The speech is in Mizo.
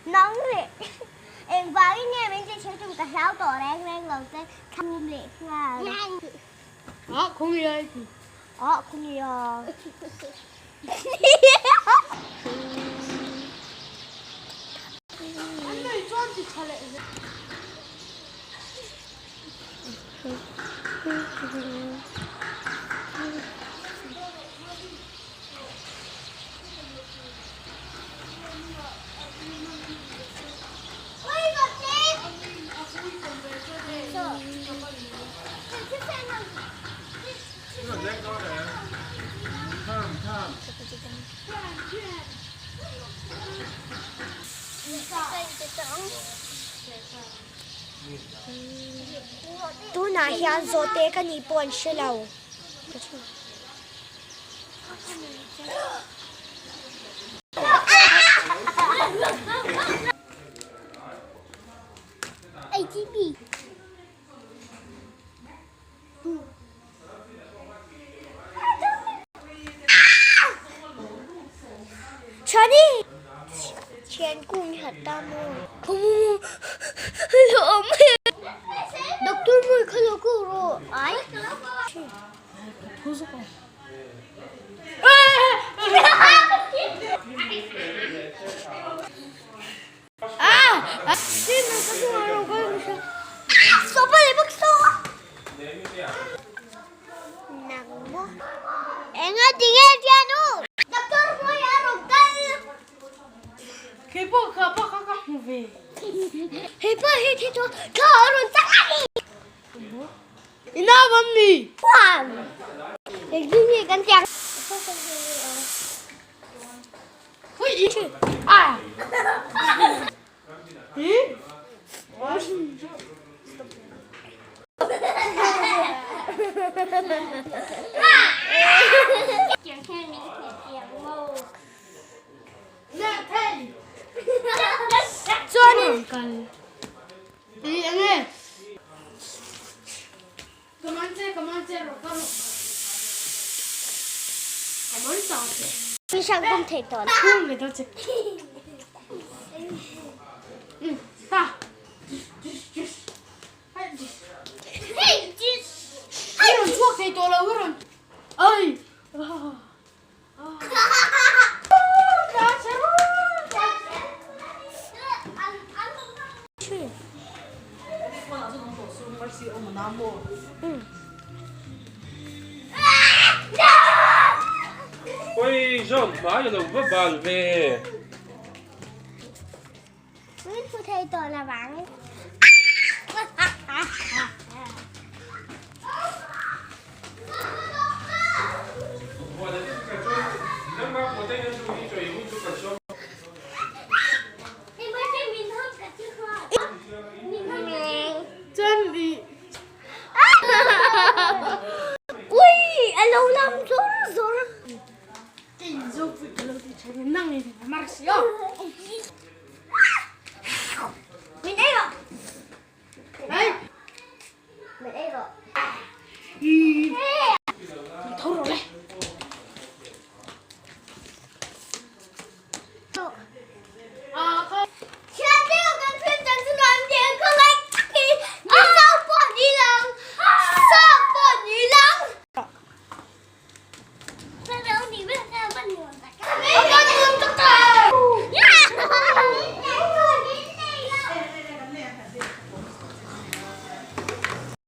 Nang leh engvangin nge min ti chhe tum ka hlau tawh reng reng lo che thum leh nghal. Ah khawngi ai ti. Ah khawngi a. An nei chuan ti tha leh zel. Tunah hian zawhte ka nih pawh an hre lo. Doctor mui kha lo ko rawh ai. Enga tinge tianu? Doctor mui a rawn kal. Kei pawh kha pa kha ka hmu ve. Hei pa hi thi chu thla a rawn chak a ni. Ina awm mi? Chuan engtin nge kan tiang? Hui i a. Hi? Chuanin Hrang kum thei tawh Min hmu thei tawh lo ang. Ui, a lo lam zawr zawr.